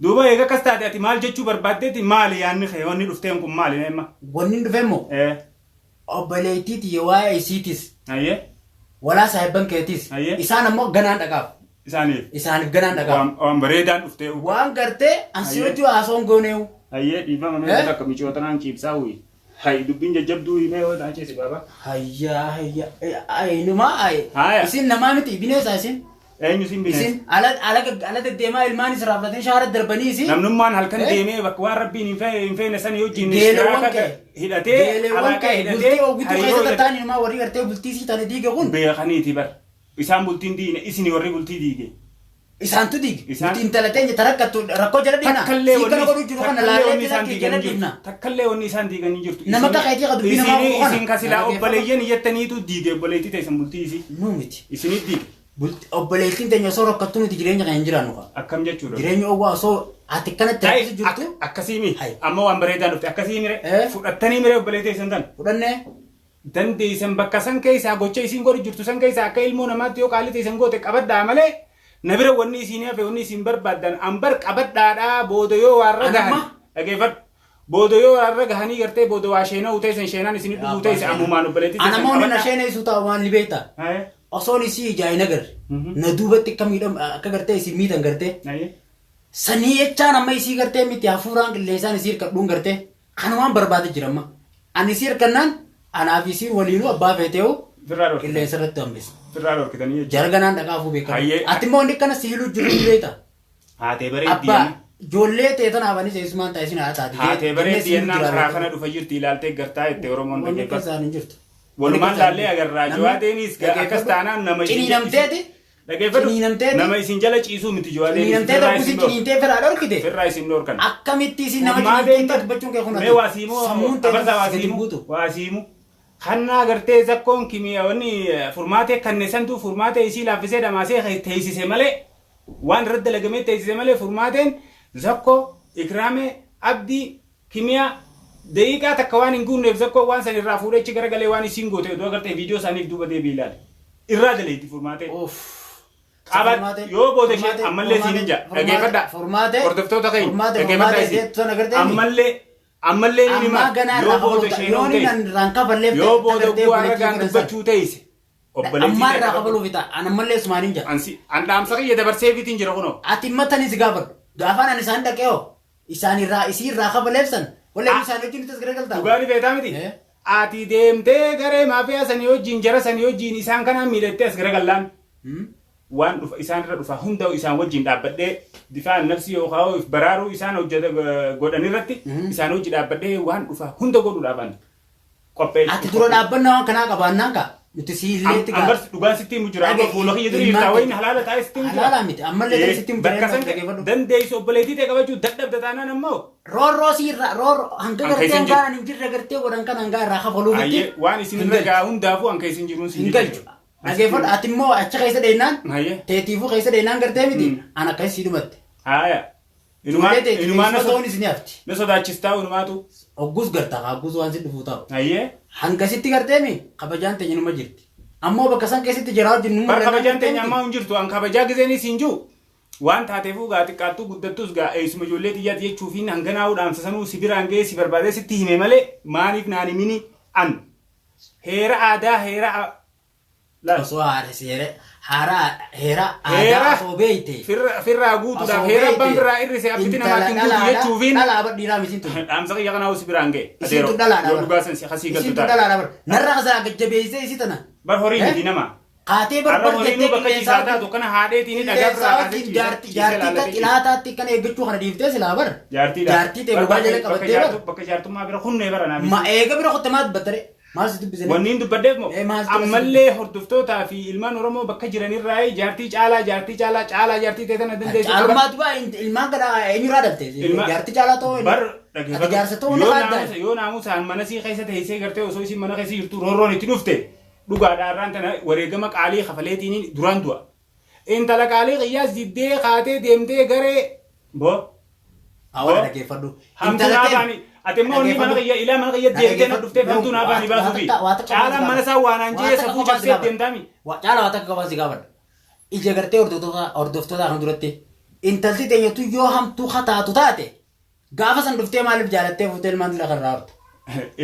Duuba eega akkas taate ati maal jechuu barbaaddeeti maali yaanni kee wanni dhufteen kun maali mee amma? Wanni hin dhufe immoo Eh. obboleettii tiyya waa'ee isiitis Hayyee. walaa saahibban keetiis Hayyee. isaan ammoo ganaan dhaqaaf. Isaaniif. Isaaniif ganaan dhaqaaf. Waan waan bareedaan dhuftee. Waan gartee an si Hayyee. wajji haasoon gooneewu. Hayyee dhiifama mee Eh? akka micoota naan ciibsaa huyi. Hay dubbiin jajjabduu himee yoo ta'an ceesi baaba. Hayyaa hayyaa inumaa ay Haaya. isin namaa miti bineensa isin. Eenyu sin bineensa? Isin ala ala ala deddeemaa ilmaan isin raaffatanii shaara darbanii isin. Namnummaan halkan Eh? deemee bakka waan rabbiin hin feene hin feene sanii wajjin Geelewwan shiraaka kee hidhatee geelewwan alaaqa kee hidhatee bultii oguutuu hariiroo keessa hidhatee tattaanii inumaa warri gartee bultii sii tana diige kun beekaniiti bar. Isaan bultiin diine isini warri bultii diige. Isaantu diige. Isaan- Nuti intala teenya tarakkattu rakkoo jala dhiibna. Takkallee Sii kana wanni godhuu jiru kana takkallee laallee wanni isaan lakkee diigan jala hin jirtu. dhiibna. Takkallee wanni isaan diigan hin jirtu. Nama Isin- akka keetii ka dubbii namaa isinii- godhu kana. Isin ka silaa Nama obboleeyyan jettaniitu diige obboleettii teessan bultii isii. Nuu miti. Isinit diige. Obboleettiin teenya osoo rakkattu nuti jireenya kana hin jiraannu kaa. Akkam jechuudha? Jireenya owwaa osoo ati akkanatti Ta'e, rakkisu jirtu akkasii mi? Hai. Amma waan bareedaa dhufte akkasii mire? Eh? Fudhattanii mire obboleettii teessan tan? Fudhannee. Dandeessan bakka san keessaa gocha isiin godhu jirtu san keessaa akka ilmoo namaatti yoo qaalii teessan goote qabadhaa malee na bira wanni isiin hafe wanni isiin barbaaddan an bar qabadhaadhaa booda yoo waarra Anamma? gahan dhageeffadhu booda yoo waarra gahanii gartee booda waa sheena'uu teessan sheenaan isin dhufuu teesse ammumaan obboleettii Ana teessan moo na qabadhaa. sheena isuu taa'u waan ni beekta. Haye. Osoon isii ijaa hin agarre. Mhm. Na duubatti akka miidhamu akka gartee isin miidhan gartee. Haye. Sanii jechaan amma isii gartee miti hafuuraan qilleensaan isii hirkadhuun gartee kanumaan barbaade jira amma. Ani isii hirkannaan anaaf isiin waliinuu abbaa feeteewu Firraa dhorkitan. qilleensa irratti hambisa. Firraa dhorkitanii jechuudha. Jara ganaan dhaqaafuu beekama. Hayyee. Ati immoo inni akkana si hiluu jiru ni beekta. Haatee bareeddii Abbaa yennaa. ijoollee ta'e tanaaf anis eessumaan ta'a isin haa taate. Haatee bareeddii yennaan karaa kana dhufa jirti ilaaltee gartaa jette Oromoon Wanni dhaggeeffatu. akka isaan hin jirtu. Walumaan laallee agarraa Jawaadeenis akkas taanaan nama isin Ciniinamteeti. Dhaggeeffadhu. Ciniinamteeti. Nama isin jala ciisuu miti Jawaadeenis. Ciniinamtee Firraa tokko isin isin dhorka. ciniintee firaa dhorkite. Firraa isin dhorkan. Akkamitti isin nama Furmaateen ciniintee dubbachuun kee kun Mee waa siimuu sammuun ta'e abarsaa waa gadi siimuu buutu. waa siimuu. Kannaa gartee zakkoon kimiyaa wanni furmaatee kanne santuu furmaatee isii laaffisee dhamaasee teessise malee waan irratti dalagamee teessise malee furmaateen zakkoo ikraamee abdii kimiyaa daqiiqaa takka waan hin guunneef zakkoo waan san irraa fuudhee achi garagalee waan isiin goote oduu agartee viidiyoo isaaniif duuba deebii ilaali. Irraa daleetti furmaatee. Uff. Qabat yoo booda ishee ammallee siin hin jaa dhageeffadhaa. Furmaatee. Hordoftoota keenya Furmaatee dhageeffadhaa furmaatee isin. sana agartee. Ammallee ammallee ni hima Ammaa ganaa yoo irraa booda kafaluuf isheen yoo ta'e inni irraan kafalleef yoo booda bu'aa ragaan dubbachuu ta'ise obboleettii Ammaa ta'e irraa qabadhu. kafaluuf ta'a. An ammallee sumaan hin jaa. Ansi an dhaamsa kiyya dabarsee fiitiin jira kunoo. Ati mattanii si gaafadhu. Gaafaan ani isaan dhaqee hoo isaan irraa isii irraa kafaleef san wallee Ah. isaan wajjin nuti as garagaltaa. Dhugaa ni feetaa miti. Eh. Ati deemtee garee maafiyaa sanii wajjin jara sanii wajjin isaan kanaan miidhattee as garagallaan waan dhufa isaan irra dhufa hunda isaan wajjin dhaabbadhee difaan nafsi yookaan if baraaruu isaan hojjeta godhan irratti isaan wajjin dhaabbadhee waan dhufa hunda godhuudhaaf ani qophee. Ati dura dhaabbannaa waan kanaa qabaannaan kaa nuti si illeetti gaa. Ambars dhugaan sitti himu jira amma fuula kiyya dura jirta wayin halaala taa'ee sitti himu jira. Halaala miti ammallee ta'e sitti himu jira Bakka san dhaggeeffadhu. dandeessu obboleettii ta'e qabachuu dadhabda taanaan ammoo Roorroo si irraa roorroo hanga An gartee keessa hin hangaa ani hin jirre gartee godhan kan hangaa irraa kafaluufitti. Ayyee waan isin irra gaa hundaafuu an keessa hin jiruun si Hin galchu. Dhaggeeffadhu ati immoo achi keessa dheennaan Ayyee. teetiifuu keessa dheennaan gartee miti an akkas sii dhumatte. Haaya. Ijoollee teeti Inumaan teessuma ta'uun isin hafti. na sodaachistaa inumaatu. Hogguus gartaa hogguus waan si dhufuu ta'u. Ayyee. Hangasitti garteemi kabajaan teenya numa jirti. Ammoo bakka san keessatti jiraa wajjin numa Bar kabajaan teenya ammaa hin jirtu an kabajaa gizeenis hin jiru. Waan taateefuu gaa xiqqaattuu guddattus gaa eessuma ijoollee xiyyaati jechuufiin hanganaa dhaamsa sanuu si biraan ga'ee si barbaadee sitti hime malee maaliif naan himini an heera aadaa heera laal. Osoo haara seera haara heera Heera. aadaa osoo beeyte. Firraa guutuudhaaf heera abbaan firraa irrise abbiti namaatti hin guutu jechuufiin Dhalaa bar dhiiraa misiin tun. dhaamsa kiyya kanaa si biraan ga'e. Isiin tun dhalaadha Yoo bar. dhugaa san si kasii galtu Isiin tun taate. dhalaadha bar. Narra kasaa gajjabeessee isii tana. Bar horii Eh? miti nama. Kaatee bar Har'a bar horiinuu jettee bakka ciisaa taatu kana haadheetiin dhagaa Qilleensaa irraa kaasee wajjin ciisa- jaartii ciisee jaartii laallatee ciisa. xilaataatti kan eeggachuu kana dhiiftee silaa bar. Jaartiidha. Jaartii ta'e Bar bobaa jala bakka qabattee bar. bakka jaartummaa bira hunnee bara naaf. Ma eega bira qotte maal dubbattare? Maal si dubbisanii? Wanni hin dubbaddeef moo Eh, maal si ammallee hordoftootaa fi ilmaan Oromoo bakka jiranirraa jaartii caalaa jaartii caalaa caalaa jaartii ta'e tana dandeessu. Caalummaatu baa ilmaan kana eenyurraa dhalte? Ilma- Jaartii caalaa ta'uu Bar Ati jaarsa ta'uu yoo nama addaa. naamusa yoo naamusaan mana sii keessa teessee gartee osoo isin mana keessa jirtu roorroon itti dhufte dhugaadha har'aan tana wareegama qaalii kafaleetiin duraan du'a. Intala qaalii qiyyaas diddee kaatee deemtee garee boo Awwaala dhaggeeffadhu. Hamtuu naafaani. Ati immoo inni mana kiyya ilaa mana kiyya deemtee na dhufteef hamtuu naafaani baasuufi. Caalaan mana isaa waanaan jee safuu cabsee deemtaami. Caalaa waa takka qofaan si gaafadha. Ija gartee hordoftoota kan duratti Intalti teenyatu yoo hamtuu hataatu taate gaafa san dhuftee maaliif jaalattee fuutee ilmaan dila kan raawwatu?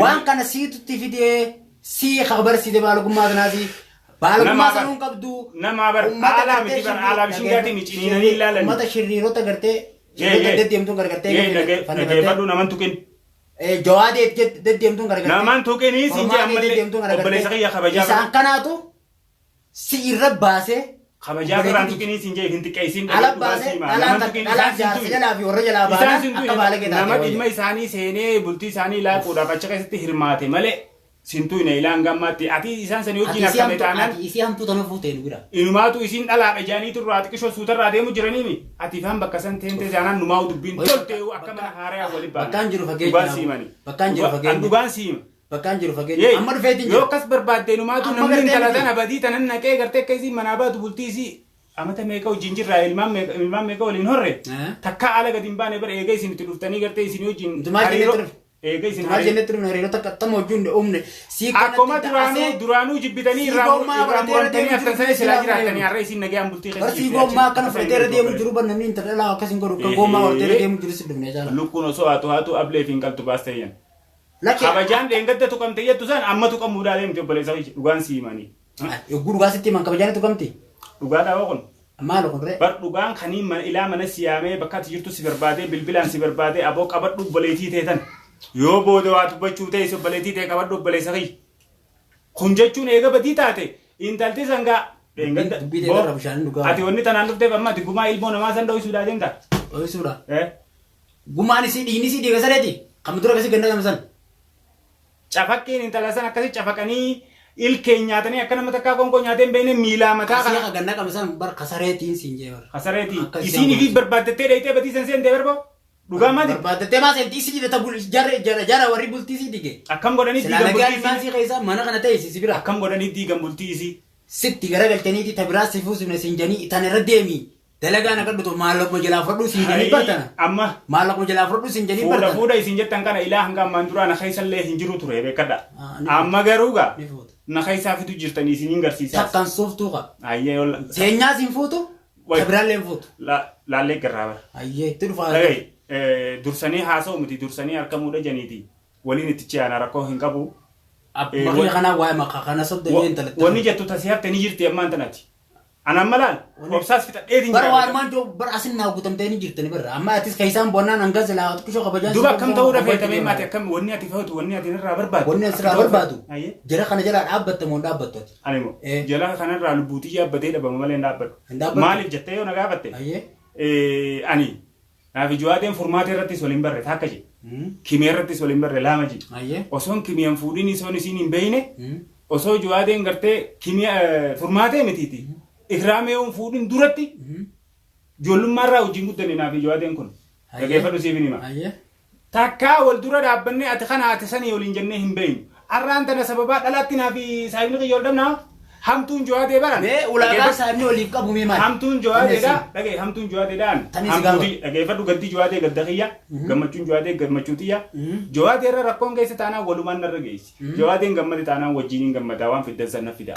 Waan kana siitutti fidee sii kabarsiite baalagummaa kanaati. Baalagummaa sanuu hin qabdu. Namaa bar Uummata haalaa gartee miti bar haalaa bishingaatii miciniinanii ilaalan. Uummata shirriirota gartee shirriirota deddeemtuun gargartee Dhageeffadhu naman tuqin. Jawaadee deddeemtuun gargartee. Naman tuqinii siin jee Ormaadee ammallee deddeemtuun gargartee. obboleessa kiyya kabajaa Isaan kanaatu si irra baasee. kabajaa biraan tuqinii siin jee hin xiqqeessin Ala baasee dhalaan dhalaan jaarsa jalaa fi warra jalaa Isaan baanaan siin akka baala tuqin nama keetaate. dhimma isaanii seenee bultii isaanii laaquudhaaf achi keessatti hirmaate malee siin tuqine ilaan gammaatti ati isaan sanii wajjin akkame taanaan Ati isii hamtuu tana fuutee nu bira. inumaatu isiin dhalaadha jaanii turraa xiqqishoo suutarraa deemu jiraniimi ati ifaan bakka san teente jaanaan numaa dubbiin toltee akka mana haaraa waliin baana. Bakkaan jiru fageenya. Dhugaan siimani. Bakkaan jiru fageenya. Dhugaan siima. Bakkaan jiru Yee, fageenya. Amma dhufeetiin Yoo jira. akkas barbaadde numaatu Amma namni gartee intala miti. tana badii tanan naqee gartee akka isiin manaa baatu bultii isii amata meeqa wajjin jirraa ilmaan meeqa ilmaan meeqa waliin horre takka haala gadi hin baane bara eega isin itti dhuftanii gartee isin wajjin Intumaa jennee hariiroo turre. eega isin Maal hariiroo jennee turre hariiroo takka attama hojii hin uumne. Sii Akkuma duraanuu duraanuu jibbitanii Sii irraa gommaa irraa fudhatee irra murantanii deemu aftan jiru sana silaa silaa jiraattanii har'a isin nagayaan bultii keessa Barsi jirti. gommaa akkana fudhatee irra deemu jiru bar namni intala dhalaa akkas hin godhu kan gommaa hortee irra deemu jiru si dhufne jaala. Lukkuun osoo haatu haatu ablee fi hin qaltu baastee jan. Lakkee Kabajaan dheengadda tuqamte jettu san amma tuqamuudhaa deemte obboleessa kiyya dhugaan sii himanii. yogguu dhugaa sitti himan kabajaan tuqamti. Dhugaa dhaaba kun. Maal kun ree? Bar dhugaan kanii mana ilaa mana siyaamee bakka ati jirtu si barbaadee bilbilaan si barbaadee aboo qabadhu obboleettii ta'e tan. Yoo booda waa dubbachuu ta'e obboleettii ta'e qabadhu obboleessa kiyya. Kun jechuun eega badii taate intalti sangaa dheengadda. Dubbii ta'e irra bishaan dhugaa. Ati wanni tanaan dhufteef amma ati gumaa ilmoo namaa san dho'isuudhaa deemta. Dho'isuudha. Eh? Gumaan isii dhiigni isii dhiiga sareeti. Kan dura akkasii ganda gamsan. Cafaqqiin intala san akkasi cafaqanii ilkeen nyaatanii akka nama takkaa qoonqoo nyaatee hin beekne miilaa mataa Kasii kana. akka ganna qabsan bar kasareetiin siin jee bar. Kasareeti. Akka Isiin isaan ifii barbaaddattee dheeyitee badii san seentee barboo. Dhugaa maati? Barbaaddattee maa seentii isii jidhata bul jarra jarra jarra warri bultii isii dige. Akkam godhanii Silaa diigan nagaa bultii ilmaan isii? sii keessaa mana kana ta'e si bira. Akkam godhanii diigan bultii isii? Sitti garagalchaniiti ta biraa si fuusifne siin janii tan irra deemi. Dalagaan akka dhutu maallaquma jalaa fudhadhu siin janii bartana. Amma Maallaquma jalaa fudhadhu siin janii fuudha bartana. fuudha isin jettan kana ilaa hanga ammaan duraa na keessallee hin jiru ture beekadha. Ah, ni Amma garuu gaa Ni fuuta. na keessaa fidu jirtanii isiniin garsiisaa. Takkaan sooftuu qaba. Ayyee yoo Seenyaa siin fuutu. Wai. Ta biraallee hin fuutu. laallee garraa bara. Ayyee itti dhufaa. Dhagahi dursanii haasa'u miti dursanii harkamuudha janiiti waliin itti ce'ana rakkoo hin qabu. Abbuma kiyya kanaa waa'ee maqaa kana sobda yoo intala. Wanni jettu tasii hafte ni jirti ammaan tanati. Ana amma laal obsaas fixadheetiin Bara waan jira. maan jiru bara asin naa guutamtee ni jirtani bara amma atis keessaan bonnaan hanga silaa xiqqishoo kabajaan. Duba akkam ta'uudha feetamee maati akkam wanni ati feetu wanni ati irraa barbaadu. Wanni asirraa barbaadu Ayyee. jara kana jalaa dhaabbatta moo hin dhaabbattu ati? Ani immoo Eh. jala kanarraa lubbuutii yaabbatee dhabama malee hin dhaabbadhu. Hin dhaabbatu. Maaliif jettee yoo na gaafatte? Ayyee. Ani naaf ijooteen furmaata irrattis waliin barre takka je. Kimee irrattis waliin barre lama je. Ayyee. Osoon kimiyaan fuudhiin isoon isiin hin beeyne osoo ijooteen gartee kimiyaa furmaatee mitiiti. Ikraamee yoon fuudhin duratti ijoollummaarraa wajjin guddanne naaf ijooteen kun. Ayyee. Dhageeffadhu siif hin hima. Ayyee. Takkaa wal dura dhaabbannee ati kana ati sanii waliin jennee hin beeynu. Arraan tana sababaa dhalaatti naa fi saayibni kiyya ol dhabnaa hamtuun jo'aatee baran. Mee ulaagaa saayibni waliif qabu mee maali? Hamtuun jo'aateedha. Dhagee hamtuun jo'aateedhaan. Tani si gaafa. Dhageeffadhu gaddi jo'aatee gadda kiyya. Gammachuun jo'aatee gammachuu tiyya. Jo'aatee irra rakkoon keessa taanaan walumaan narra geessi. Jo'aateen gammade taanaan wajjiniin gammadaa waan fiddan sana fida.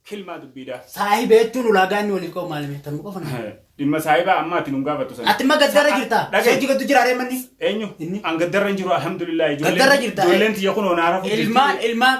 Kilmaa dubbiidha. Saahiba jechuun ulaagaa inni waliif qabu maali? Tan qofa na. Dhimma saayibaa amma ati nun gaafattu sana. Ati ma gaddarra jirta? Dhagee. Sochii gaddu jira manni? Eenyu? Inni. An gaddarra hin jiru alhamdulillah. Gaddarra jirta, eh. Ijoolleen tiyya kun onaara fuudhi. Ilmaan ilmaan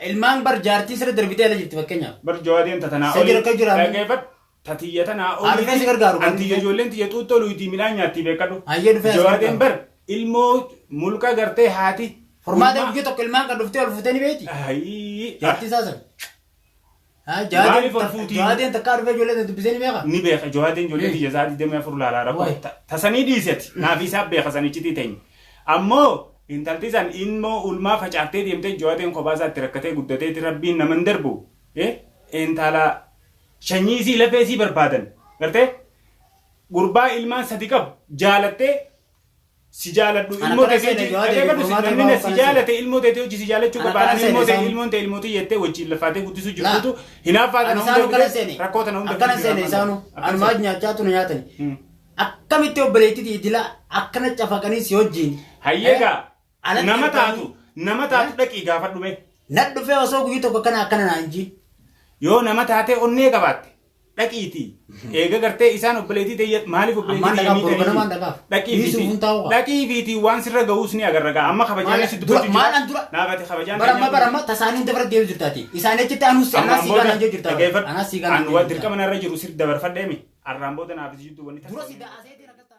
ilmaan bar jaartii sirra darbitee ala jirti fakkeenyaaf. Bar jawaadeen tatanaa Isa jira akka jira. Dhageeffadhu. Tatiyya tanaa Haa, dhufee si gargaaru, kan Antiyya ijoolleen tiyya xuuxxoo luyitii midhaan nyaatti beekadhu. Hayyee dhufee as Jawaadeen gargaaru. bar ilmoo mulqa gartee haati. Furmaata guyyaa tokko ilmaan kan dhuftee ol fuutee ni beeti. Ayi. Jaartii isaa sana. Maaliif ol fuutii? Jawaadeen takkaa dhufee ijoollee sana dubbisee ni beeka. Ni beeka jawaadeen ijoollee tiyya isaa 24 laalaa rakkoo. Wayi. Tasanii dhiiseti. Naaf isaa beeka sanichitii teenya. Ammoo intalti san ilmoo ulmaa facaaftee deemtee jawaadeen kophaa isaatti rakkatee guddateeti rabbiin naman darbu. Intala shanyii isii lafee isii barbaadan. Gartee? Gurbaa ilmaan sadi qabu jaalattee si jaaladhu Ana ilmoo kana teetee seene hojii jawaadee dhageeffadhu si furmaata namni irraa na si kana jaalate ilmoo teetee hojii si jaalachuu Ana qaba kana ani ilmoo seene ta'e isaan. ilmoon ta'e ilmootii jettee wajjin lafaatee guddisuu Laa. jirtutu hinaaffaa Ani tana isaanu hunda akkana seene. rakkoo tana hunda Akkana fiduu seene jira isaanu. amma. Anumaa nyaachaa tuna nyaatani. Hmm. Akkamitti obboleettii idila akkana cafaqanii si wajjin. Hayyeegaa Alatti nama erganii- taatu nama taatu dhaqii gaafadhu mee Na dhufee osoo guyyaa tokko akkana akkana naan jii. yoo nama taatee onnee qabaatte Dhaqiiti. Eega gartee isaan obboleettii ta'e maaliif obboleettii Ammaan ta'e dhaqaaf, borgana miidhanii? maan dhaqaaf. Dhaqii Dhiisuuf fiiti. hin taa'u kaa. Dhaqii fiiti waan sirra ga'uus ni agarra gaa. Amma kabajaan si dubbachuu Maal an dura? Naafati kabajaan Baramma baramma tasaanii hunda bira deebi'u jirtaati. Isaan achitti anus anaa sii gaana jechuu jirta. Anaa sii gaana An waan dirqama narra jiru sir dabarfadheemi. Arraan booda naaf si jidduu wanni Dura si da'aseetiin akkas ta'a.